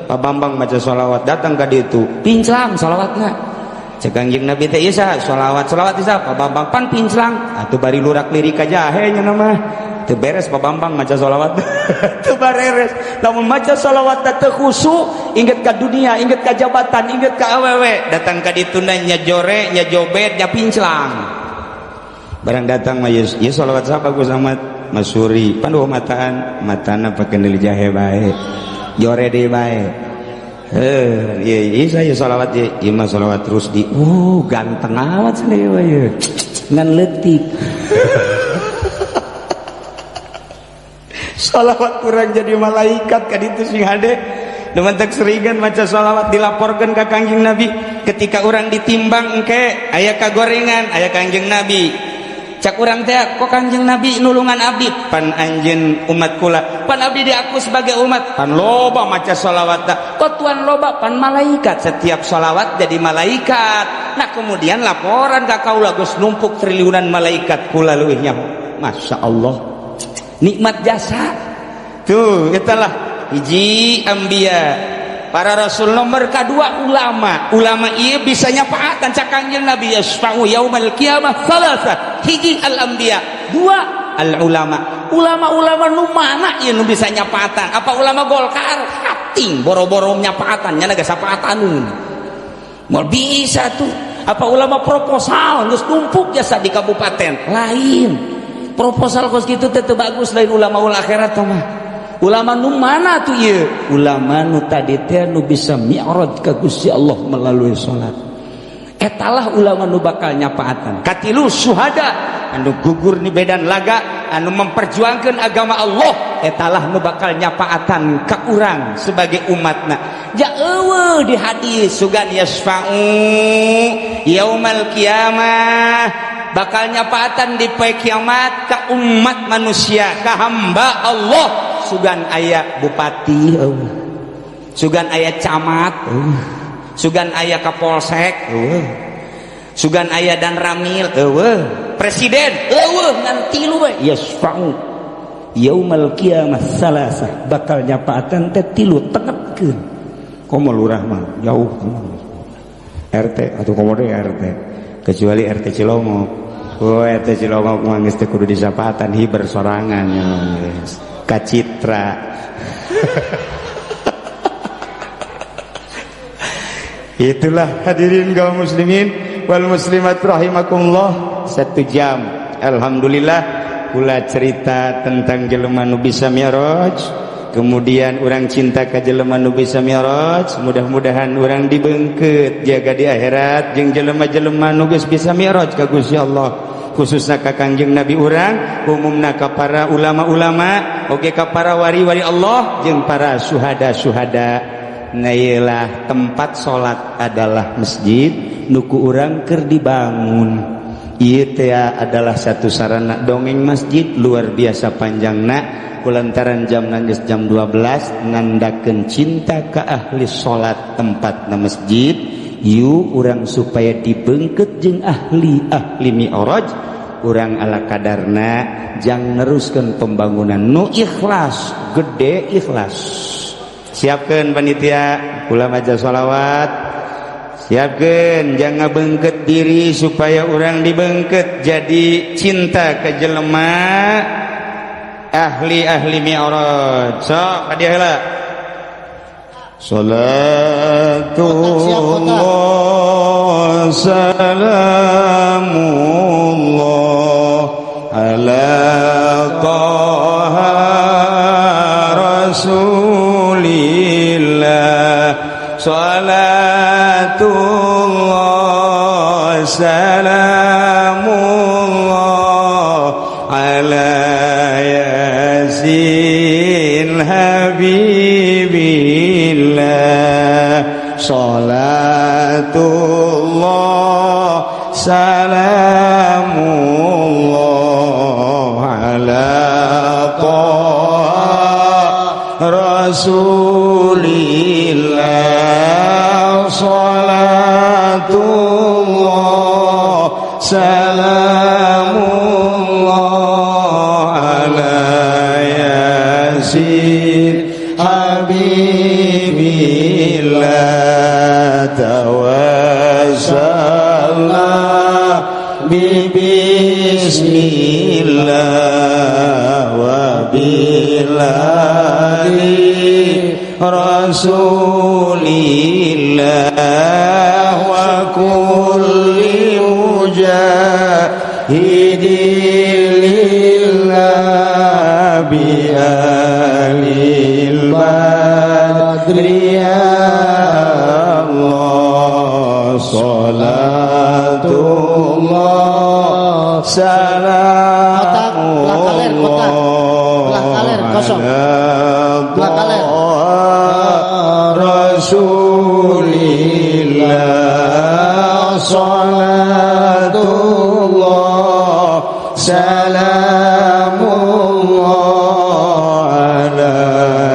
Pak Bambang maca sholawat datang ka ditu. Pinclang sholawatna. Cek Kangjeng Nabi teh ieu saha? Sholawat, sholawat ieu saha? Pak Bambang, pan pinclang. Atuh bari lurak lirik aja nya nama. Teu beres Pak Bambang maca sholawat. Teu bareres. Lamun maca sholawat teh teu khusyuk, inget ka dunia, inget ka jabatan, inget ka awewe, datang ka dituna nya jore, nya jobet, nya pinclang. Barang datang mah ieu ieu sholawat saha bagus amat? Masuri. Pan dua mataan, matana pake neuli jahe bae. Jore deui bae. Heh, ieu ieu saya sholawat ieu, ieu mah sholawat terus di. Oh, ganteng amat cenah ieu ieu. Ngan leutik. Sholawat kurang jadi malaikat ka ditu sing hade. Dumantek seringan maca sholawat dilaporkan ke Kangjeng Nabi ketika orang ditimbang engke aya kagorengan, aya Kangjeng Nabi. Cak urang teh kok Kangjeng Nabi nulungan abdi, pan anjeun umat kula, pan abdi diaku sebagai umat, pan loba maca sholawat, kok tuan loba, pan malaikat setiap sholawat jadi malaikat. Nah, kemudian laporan ka kaula geus numpuk triliunan malaikat kula leuwih nyaho. Masya Allah, nikmat jasa tuh. Itulah hiji ambia, para rasul. Nomor kedua ulama. Ulama iya bisa nyafaatan. Cak Kangjeng Nabi yasfa'u yaumal qiyamah salasa, hiji al anbiya, dua al ulama. Ulama-ulama nu mana ieu nu bisa nyafaatan? Apa ulama Golkar hating boro-boro nyafaatan, nya geus syafaatan moal bisa tuh. Apa ulama proposal geus numpuk jasa di kabupaten lain, proposal kos kitu teh teu bagus. Lain ulama ul akhirat mah. Ulama nu mana tuh ieu? Ulama nu tadi teh nu bisa mi'raj ka Gusti Allah melalui salat. Etalah ulama nu bakal nyapaatan. Katilu, syuhada, anu gugur di medan laga, anu memperjuangkan agama Allah, etalah nu bakal nyapaatan ka urang sebagai umatna. Ja eueuh di hadis sugan yasfa'u yaumal kiamah, bakal nyapaatan di poe kiamat ka umat manusia, ka hamba Allah. Sugan aya bupati eueuh, sugan aya camat eueuh, sugan aya kapolsek eueuh, sugan aya Danramil eueuh, presiden eueuh, ngan tilu we yasfa'u yaumal kiamah salasah, bakal nyapaatan teh tilu. Tengetkeun komo lurah mah jauh, RT atau komo deui RT, kecuali RT Cilongok. Oh, RT Cilongok mah geus teu kudu disapatan, hiber sorangan ya geus kacitra. Itulah, hadirin kaum muslimin wal muslimat rahimakumullah, satu jam alhamdulillah kula cerita tentang jelema nu bisa mi'raj, kemudian orang cinta ka jelema nu bisa mi'raj. Mudah-mudahan orang dibengket jaga di akhirat jeung jelema-jelema nu geus bisa mi'raj ka Gusti Allah, khususnya ka Kangjeng Nabi urang, umumna ka para ulama-ulama, oge ka para wali-wali Allah jeung para syuhada-syuhada. Nah, iyalah tempat salat adalah masjid nu ku urang keur dibangun. Ieu teh adalah satu sarana dongeng masjid luar biasa panjangna, kulantaran jam geus jam 12, nandakeun cinta ka ahli salat tempatna masjid. Yuk urang supaya dibengket jeung ahli-ahli mi'raj, urang ala kadarna jang neruskeun pembangunan nu ikhlas, gede ikhlas. Siapkan panitia, kula maca sholawat, siapkan, jangan bengket diri supaya orang dibengket jadi cinta ke jelema ahli-ahli mi'raj. Sok hadiah heula. Salatullah salamullah ala Taha Rasulillah, salatullah salamullah ala Yasin Habibillah, salatullah salamullah ala Taha Rasulillah, salatullah salamullah ala Yasin Habibillah, tawassalna bi bismillah wa billahi Rasulillah wa kulli mujahidin lillah bi ahlil badri ya Allah, salatullah Kotak, belah kaler, kotak. Belah kaler, kosong. Belah kaler. Rasulillah, salatullah salamullah ala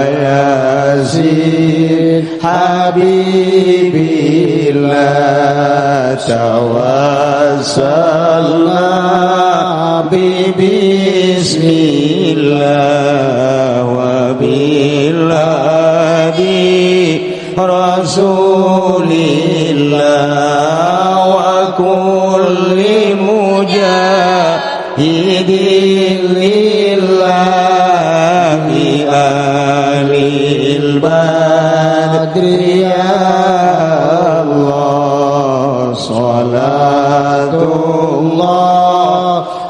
Yasin Habibillah, tawassalna bi bismillah wa billahi Rasulillah wa kulli mujahidin lillahi ahlil badri ya Allah, salatullah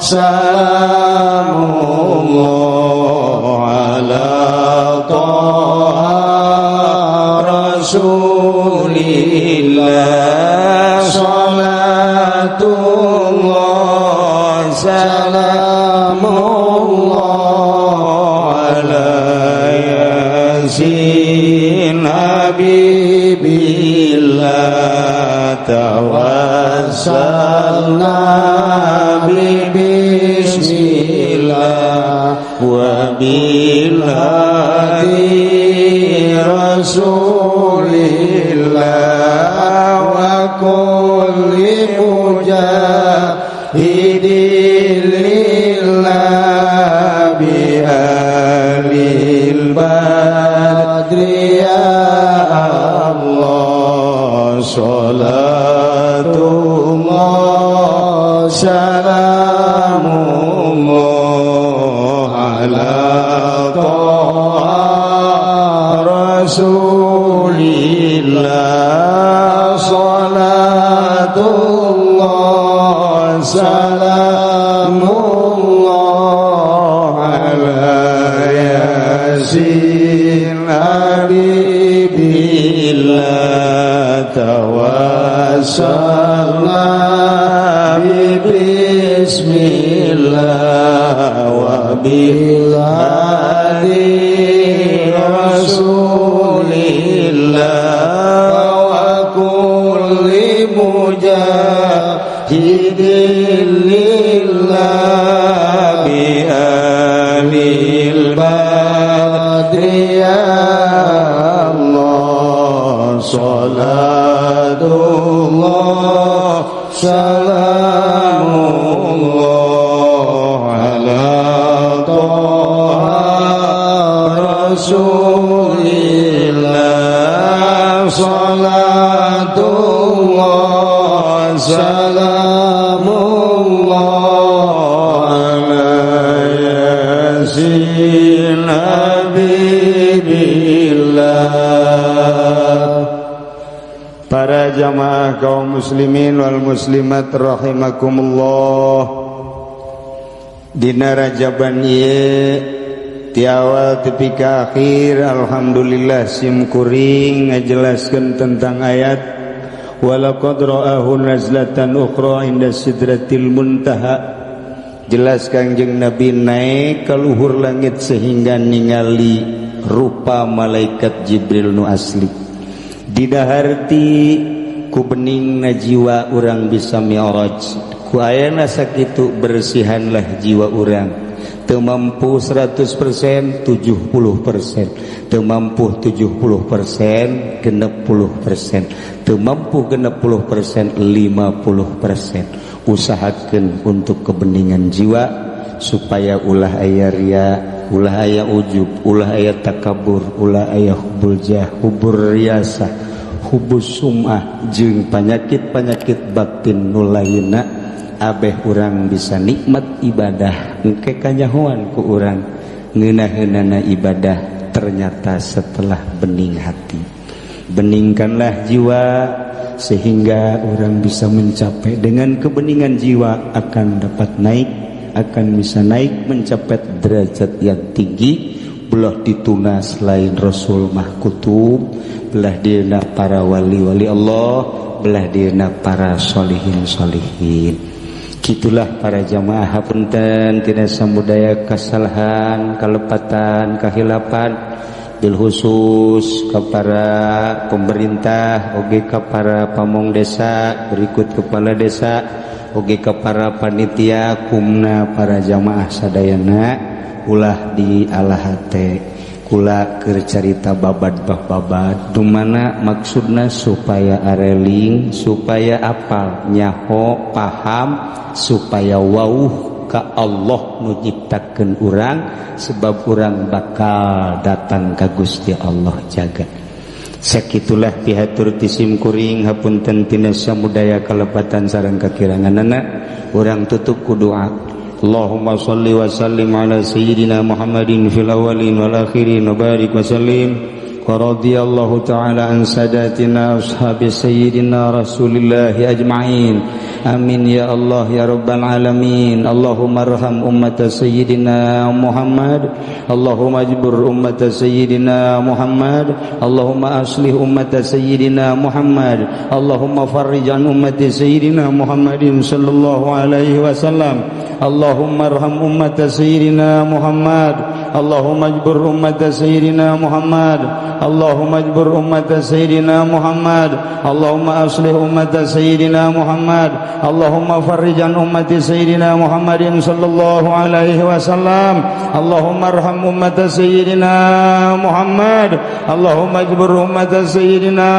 salamullah ala Rasulillah. Salatullah salamullah ala Yasin Habibillah. Tawassalna bi bismillah wa bil hadi Rasulillah wa kulli mujahidin lillah bi ahlil badri ya Allah. Salatullah salamullah ala Taha Rasulillah. Salatullah salamullah ala Yasin Habibillah. Tawassalna bi bismillah wa bil hadi Rasulillah wa kulli mujahidin lillah bi ahlil badri ya Allah. Salatullah salamullah ala Taha Rasulillah. Salatullah salamullah ala Yasin Habibillah. Para jamaah kaum muslimin wal muslimat rahimakumullah, dina Rajaban ieu ti awal tepi ka akhir, alhamdulillah sim kuring ngajelaskeun tentang ayat walaqad ra'ahu nazlatan ukhra inda sidratil muntaha. Jelas Kangjeng Nabi naik ke luhur langit sehingga ningali rupa malaikat Jibril nu asli. Didaharti ku beningna jiwa urang bisa mi'raj. Ku ayana sakitu bersihanlah jiwa urang. Teu mampu 100%, 70%, teu mampu 70%, 60%, teu mampu 60%, 50%. Usahakan untuk kebeningan jiwa supaya ulah aya ria, ulah aya ujub, ulah aya takabur, ulah aya hubbul jah, hubbur riasah, hubbus sum'ah jeung penyakit-penyakit batin nu lainna. Abeh urang bisa nikmat ibadah, engke kanyahoan ku urang ngeunaheunana ibadah ternyata setelah bening hati. Beningkanlah jiwa sehingga orang bisa mencapai, dengan kebeningan jiwa akan dapat naik, akan bisa naik mencapai derajat yang tinggi. Belah dituna selain Rasul mah kutub, belah dina para wali-wali Allah, belah dina para solihin solihin. Gitulah para jamaah, hapunten tina samudaya kesalahan, kalepatan, kahilapan, bil khusus kepada pemerintah, oge kepada pamong desa, berikut kepala desa, oge kepada panitia, kumna para jamaah sadayana. Ulah di ala hate, kula keur carita babad bah babad dumana maksudna supaya areling, supaya apal, nyaho, paham, supaya wauh ka Allah nu nyiptakeun urang, sebab urang bakal datang ka Gusti Allah jaga. Sakitulah pihatur ti sim kuring, hapunten tina samudaya kalepatan sareng kakiranganana. Urang tutup ku doa. Allahumma salli wa sallim ala sayyidina Muhammadin fil awwalin wal akhirin wa barik wa sallim. ورضي الله تعالى عن ساداتنا أصحاب سيدنا رسول الله أجمعين. آمين يا الله يا رب العالمين. اللهم ارحم أمة سيدنا محمد. اللهم اجبر أمة سيدنا محمد. اللهم أصلح أمة سيدنا محمد. اللهم فرج عن أمة سيدنا محمد صلى الله عليه وسلم. اللهم ارحم أمة سيدنا محمد. اللهم اجبر أمة سيدنا محمد. اللهم اجبر أمة سيدنا محمد. اللهم أصلح أمة سيدنا محمد. اللهم فرج عن أمة سيدنا محمد صلى الله عليه وسلم. اللهم ارحم أمة سيدنا محمد. اللهم اجبر أمة سيدنا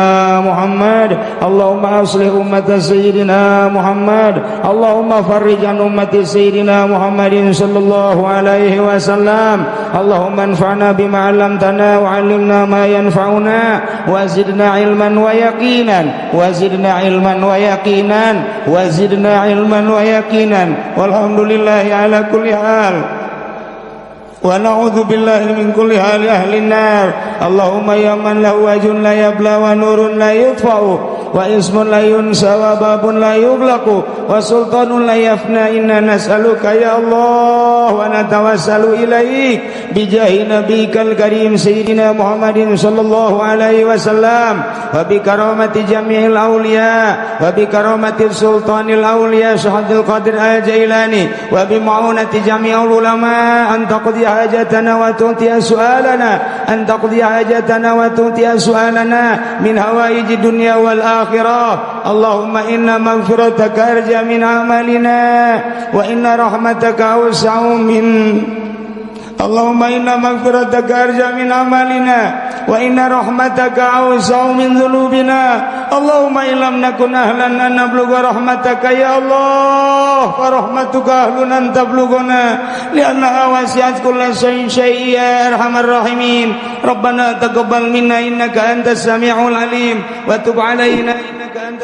محمد. اللهم أصلح أمة سيدنا محمد. اللهم فرج عن أمة سيدنا محمد صلى الله عليه وسلم. اللهم انفعنا بما علمتنا وعلمنا ما ينفعنا وزدنا علما ويقينا، وزدنا علما ويقينا، وزدنا علما ويقينا. والحمد لله على كل حال ونعوذ بالله من كل حال أهل النار. اللهم يا من له وجه لا يبلى ونور لا يطفأ واسم لا ينسى وباب لا يغلق وسلطان لا يفنى، إنا نسألك يا الله ونتوسل إليك بجاه نبيك الكريم سيدنا محمد صلى الله عليه وسلم وبكرامة جميع الأولياء وبكرامة سلطان الأولياء شيخ عبد القادر الجيلاني وبمعونة جميع العلماء أن تقضي حاجتنا وتؤتي سؤالنا، أن تقضي حاجتنا وتؤتي سؤالنا من حوائج الدنيا والآخرة. اللهم إن مغفرتك أرجى من عملنا وإن رحمتك أوسع من اللهم إن مغفرتك أرجى من عملنا وإن رحمتك أوسع من ذنوبنا. اللهم إن لم نكن أهلا أن نبلغ رحمتك يا الله، فرحمتك أهل أن تبلغنا لأنها وسعت كل شيء شيء يا أرحم الراحمين. ربنا تقبل منا إنك أنت السميع العليم وتب علينا إنك أنت